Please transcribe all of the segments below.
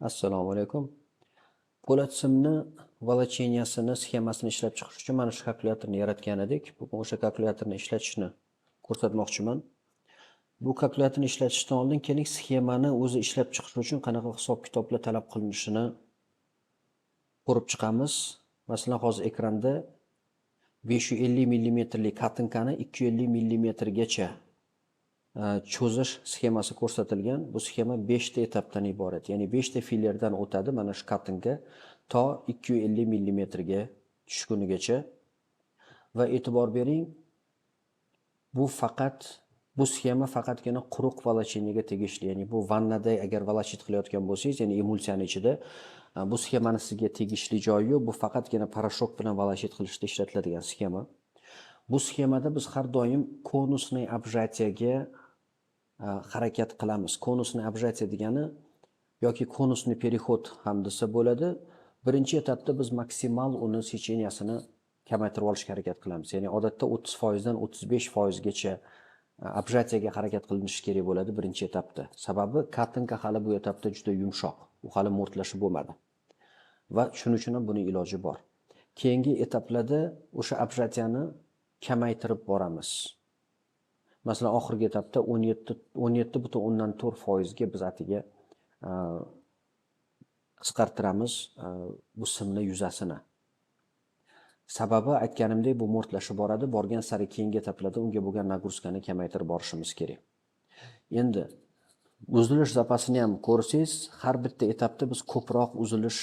Assalomu alaykum. Po'lat simni волочения sini sxemasini ishlab chiqish uchun mana shu kalkulyatorni yaratgan edik. Bugun o'sha kalkulyatorni ishlatishni ko'rsatmoqchiman. Bu kalkulyatorni ishlatishdan oldin keling, sxemani o'zi ishlab chiqish uchun qanaqa hisob-kitoblar talab qilinishini ko'rib chiqamiz. Masalan, hozir ekranda 550 millimetrli katinkani 250 millimetrgacha cho'zish sxemasi ko'rsatilgan. Bu sxema 5 ta etapdan iborat. Ya'ni 5 ta filerdan o'tadi mana shu katinka to 250 millimetrga tushgunigacha. Va e'tibor bering, bu sxema faqatgina quruq волочения ga tegishli. Ya'ni bu vannada agar волочить qilayotgan bo'lsangiz, ya'ni emulsiyani ichida, bu sxemani sizga tegishli joyi yo'q. Bu faqatgina порошок bilan волочить qilishda ishlatiladigan sxema. Bu sxemada biz har doim конусный обжатия ga harakat qilamiz. Конусный обжатие degani yoki конусный переход ham desa bo'ladi. Birinchi etapda biz maksimal uni сечения sini kamaytirib olishga harakat qilamiz. Ya'ni odatda 30% dan 35% gacha обжатия ga harakat qilinishi kerak bo'ladi birinchi etapda. Sababi katinka hali bu etapda juda yumshoq. U hali mo'rtlashib bo'lmadi. Va shuning uchun ham buning iloji bor. Keyingi etaplarda o'sha обжатия ni kamaytirib boramiz. Masalan, oxirgi etapda 17,4% ga biz atiga qisqartiramiz bu simni yuzasini. Sababi, aytganimdek, bu mo'rtlashib boradi. Borgan sari keyingi etaplarda unga bo'lgan нагрузка ni kamaytirib borishimiz kerak. Endi uzilish zapasini ham ko'rsangiz, har bitta etapda biz ko'proq uzilish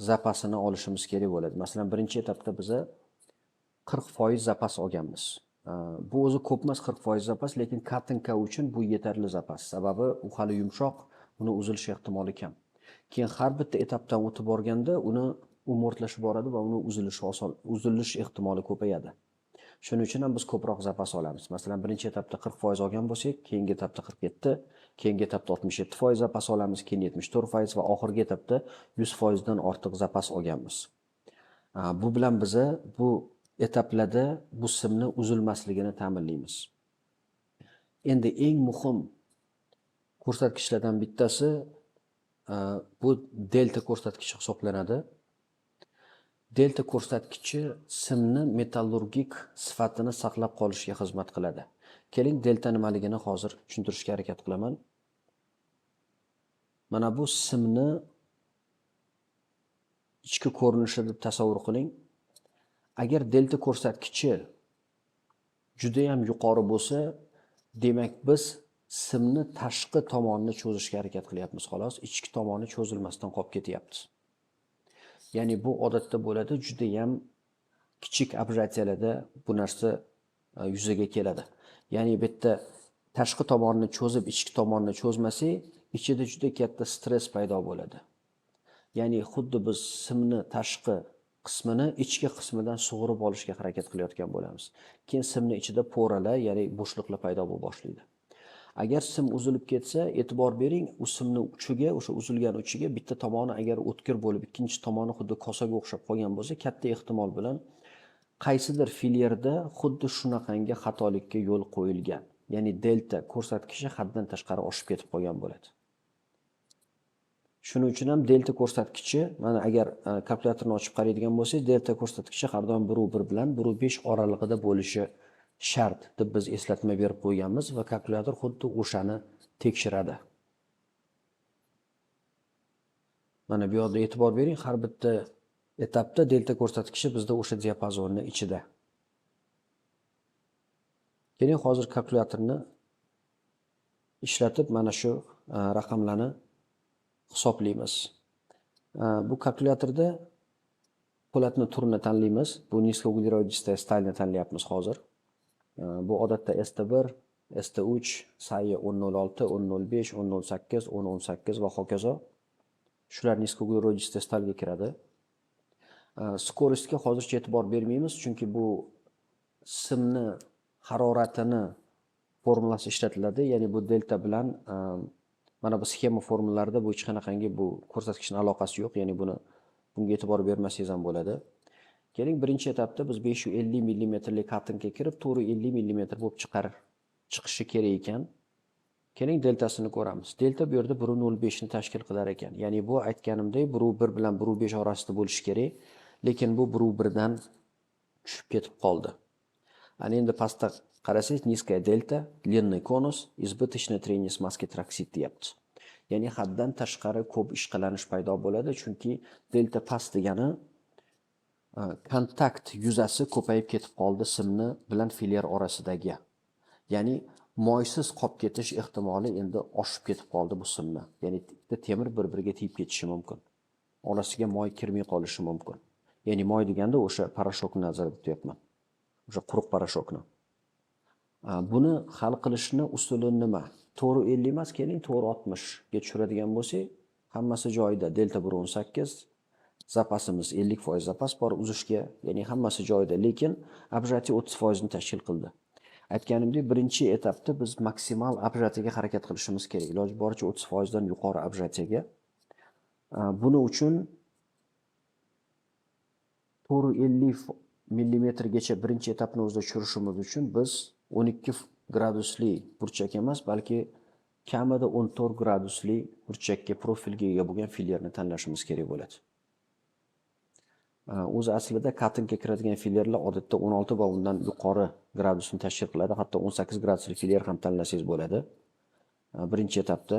zapasini olishimiz kerak bo'ladi. Masalan, birinchi etapda biza 40% zapas olganmiz. Bu o'zi ko'p emas, 40% zapas, lekin katinka uchun bu yetarli zapas. Sababi u hali yumshoq, uni uzilish ehtimoli kam. Keyin har bitta etapdan o'tib borganda u mo'rtlashib boradi va uni uzilishi oson, uzilish ehtimoli ko'payadi. Shuning uchun ham biz ko'proq zapas olamiz. Masalan, birinchi etapda 40% olgan bo'lsak, keyingi etapda 47, keyingi etapda 67% zapas olamiz, keyin 74% va oxirgi etapda 100% dan ortiq zapas olganmiz. Bu bilan biza bu etaplarda bu simni uzilmasligini ta'minlaymiz. Endi eng muhim ko'rsatkichlardan bittasi bu delta ko'rsatkichi hisoblanadi. Delta ko'rsatkichi simni metallurgik sifatini saqlab qolishga xizmat qiladi. Keling, delta nimaligini hozir tushuntirishga harakat qilaman. Mana bu simni ichki ko'rinishi deb tasavvur qiling. Agar delta ko'rsatkichi juda ham yuqori bo'lsa, demak, biz simni tashqi tomonini cho'zishga harakat qilyapmiz xolos, ichki tomoni cho'zilmasdan qolib ketyapti. Ya'ni bu odatda bo'ladi, juda ham kichik обжатия larda bu narsa yuzaga keladi. Ya'ni bu yerda tashqi tomonni cho'zib, ichki tomonni cho'zmasak, ichida juda katta stress paydo bo'ladi. Ya'ni xuddi biz simni tashqi qismini ichki qismidan sug'urib olishga harakat qilayotgan bo'lamiz. Keyin simni ichida пора lar, ya'ni bo'shliqlar paydo bo'la boshlaydi. Agar sim uzilib ketsa, e'tibor bering, u simni uchiga, o'sha uzilgan uchiga bitta tomoni agar o'tkir bo'lib, ikkinchi tomoni xuddi kosaga o'xshab qolgan bo'lsa, katta ehtimol bilan qaysidir filyerda xuddi shunaqangi xatolikka yo'l qo'yilgan. Ya'ni delta ko'rsatkichi haddan tashqari oshib ketib qolgan bo'ladi. Shuning uchun ham delta ko'rsatkichi, mana agar kalkulyatorni ochib qaraydigan bo'lsangiz, delta ko'rsatkichi har doim 1,1 bilan 1,5 oralig'ida bo'lishi shart deb biz eslatma berib qo'yganmiz va kalkulyator xuddi o'shani tekshiradi. Mana bu yoqda e'tibor bering, har bitta etapda delta ko'rsatkichi bizda o'sha diapazonni ichida. Keling, hozir kalkulyatorni ishlatib mana shu raqamlarni hisoblaymiz. Bu kalkulyatorda po'latni turini tanlaymiz. Bu низкоуглеродистая сталь ni tanlayapmiz hozir. Bu odatda ST1, ST3, SAE 10.06, 10.05, 10.08, 10.18 va hokazo. Shular низкоуглеродистая сталь ga kiradi. Скорость ga hozircha e'tibor bermaymiz, chunki bu simni haroratini formulasi ishlatiladi. Ya'ni bu delta bilan mana bu sxema formulalarida bu hech qanaqangi bu ko'rsatkichning aloqasi yo'q. Ya'ni bunga e'tibor bermasangiz ham bo'ladi. Keling, birinchi etapda biz 550 millimetrlik katinka kirib, 450 millimetr bo'lib chiqishi kerak ekan. Keling, deltasini ko'ramiz. Delta bu yerda 1.05 ni tashkil qilar ekan. Ya'ni bu aytganimdek 1.1 bilan 1.5 orasida bo'lishi kerak, lekin bu 1.1 dan tushib ketib qoldi. Ana endi pastda qarasangiz, низкая дельта, длинный конус, избыточное трение смазки троксид deyapti. Ya'ni haddan tashqari ko'p ishqalanish paydo bo'ladi, chunki delta past degani kontakt yuzasi ko'payib ketib qoldi simni bilan filyer orasidagi. Ya'ni moysiz qolib ketish ehtimoli endi oshib ketib qoldi bu simni. Ya'ni ikkita temir bir-biriga tegib ketishi mumkin. Orasiga moy kirmay qolishi mumkin. Ya'ni moy deganda o'sha порошок ni nazarda tutyapman. O'sha quruq порошок ni. Buni hal qilishni usuli nima? 450 emas, keling 460 ga tushiradigan bo'lsak, hammasi joyida. Delta 1.18, zapasimiz 50% zapas bor uzishga, ya'ni hammasi joyida, lekin обжатие 30% ni tashkil qildi. Aytganimdek, birinchi etapda biz maksimal обжатие ga harakat qilishimiz kerak. Iloji boricha 30% dan yuqori обжатие ga. Buni uchun 450 millimetrgacha birinchi etapni o'zida tushirishimiz uchun biz 12 gradusli burchak emas, balki kamida 14 gradusli burchakka, profilga ega bo'lgan filyerni tanlashimiz kerak bo'ladi. O'zi aslida катанка kiradigan filyerlar odatda 16 va undan yuqori gradusni tashkil qiladi. Hatto 18 gradusli filyer ham tanlasangiz bo'ladi. Birinchi etapda.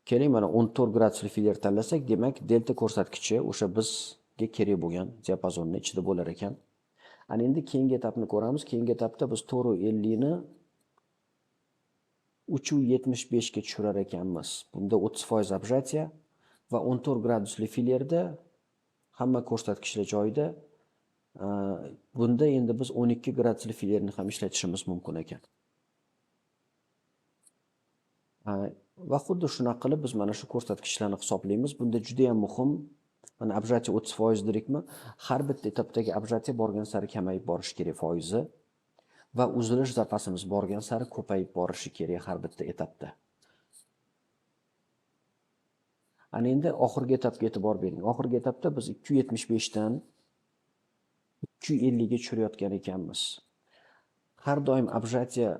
Keling, mana 14 gradusli filyer tanlasak, demak delta ko'rsatkichi o'sha bizga kerak bo'lgan diapazonni ichida bo'lar ekan. Ana endi keyingi etapni ko'ramiz. Keyingi etapda biz 450 ni 3.75 ga tushirar ekanmiz. Bunda 30% обжатие va 14 gradusli filyerda hamma ko'rsatkichlar joyida. Bunda endi biz 12 gradusli filyerni ham ishlatishimiz mumkin ekan. Va xuddi shunaqa qilib biz mana shu ko'rsatkichlarni hisoblaymiz. Bunda juda ham muhim, mana обжатие 30% dedikmi, har bitta etapdagi обжатие borgan sari kamayib borishi kerak foizi va uzilish zapasimiz borgan sari ko'payib borishi kerak har bitta etapda. Ana endi oxirgi etapga e'tibor bering. Oxirgi etapda biz 2.75 dan 2.50 ga tushirayotgan ekanmiz. Har doim обжатие,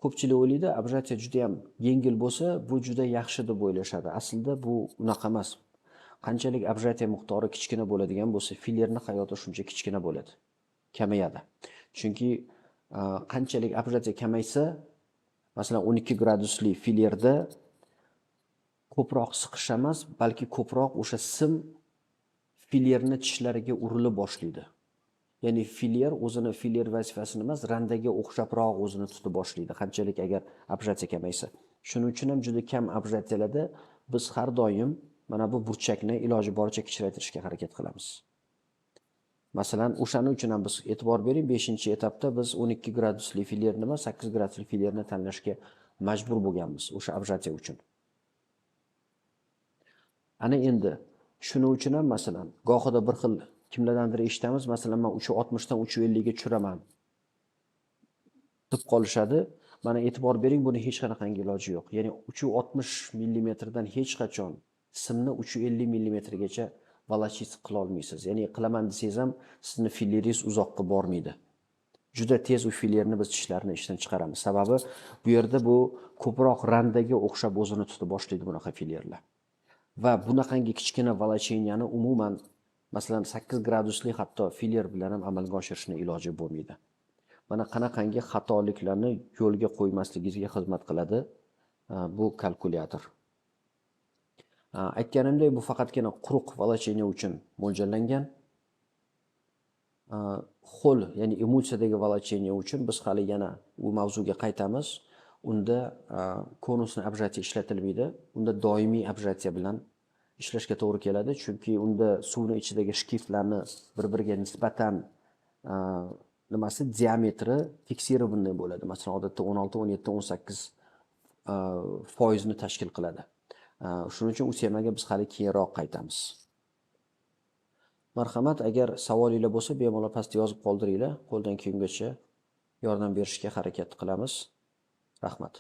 ko'pchilik o'ylaydi, обжатие juda ham yengil bo'lsa, bu juda yaxshi deb o'ylashadi. Aslida bu unaqa emas. Qanchalik обжатие miqdori kichkina bo'ladigan bo'lsa, filyerni hayoti shuncha kichkina bo'ladi, kamayadi. Chunki qanchalik обжатие kamaysa, masalan 12 gradusli filyerda ko'proq siqish emas, balki ko'proq o'sha sim filyerni tishlariga urilib boshlaydi. Ya'ni filyer o'zini filyer vazifasini emas, randaga o'xshabroq o'zini tutib boshlaydi, qanchalik agar обжатие kamaysa. Shuning uchun ham juda kam обжатие larda biz har doim mana bu burchakni iloji boricha kichraytirishga harakat qilamiz. Masalan, o'shaning uchun ham biz e'tibor bering, 5-etapda biz 12 gradusli filyerni emas, 8 gradusli filyerni tanlashga majbur bo'lganmiz o'sha обжатие uchun. Ana endi shuning uchun ham masalan, gohida bir xil kimlardandir eshitamiz, masalan, men 3.60 dan 3.50 ga tushiraman deb qolishadi. Mana e'tibor bering, buni hech qanaqangi iloji yo'q. Ya'ni 3.60 millimetrdan hech qachon simni 3.50 millimetrgacha волочить qila olmaysiz. Ya'ni qilaman desangiz ham sizni filyeringiz uzoqqa bormaydi. Juda tez u filyerni biz tishlarini ishdan chiqaramiz. Sababi bu yerda bu ko'proq randaga o'xshab o'zini tutib boshlaydi bunaqa filyerlar. Va bunaqangi kichkina волочения ni umuman masalan 8 gradusli hatto filyer bilan ham amalga oshirishni iloji bo'lmaydi. Mana qanaqangi xatoliklarni yo'lga qo'ymasligingizga xizmat qiladi bu kalkulyator. Aytganimdek, bu faqatgina quruq волочение uchun mo'ljallangan. Ho'l, ya'ni emulsiyadagi волочение uchun biz hali yana u mavzuga qaytamiz. Unda конусный обжатие ishlatilmaydi. Unda doimiy обжатие bilan ishlashga to'g'ri keladi, chunki unda suvni ichidagi shkiflarni bir-biriga nisbatan nimasi diametri фиксированный bo'ladi. Masalan, odatda 16, 17, 18 foizni tashkil qiladi. Shuning uchun u temaga biz hali keyinroq qaytamiz. Marhamat, agar savolinglar bo'lsa, bemalol pastda yozib qoldiringlar. Qo'ldan kelgungacha yordam berishga harakat qilamiz. Rahmat.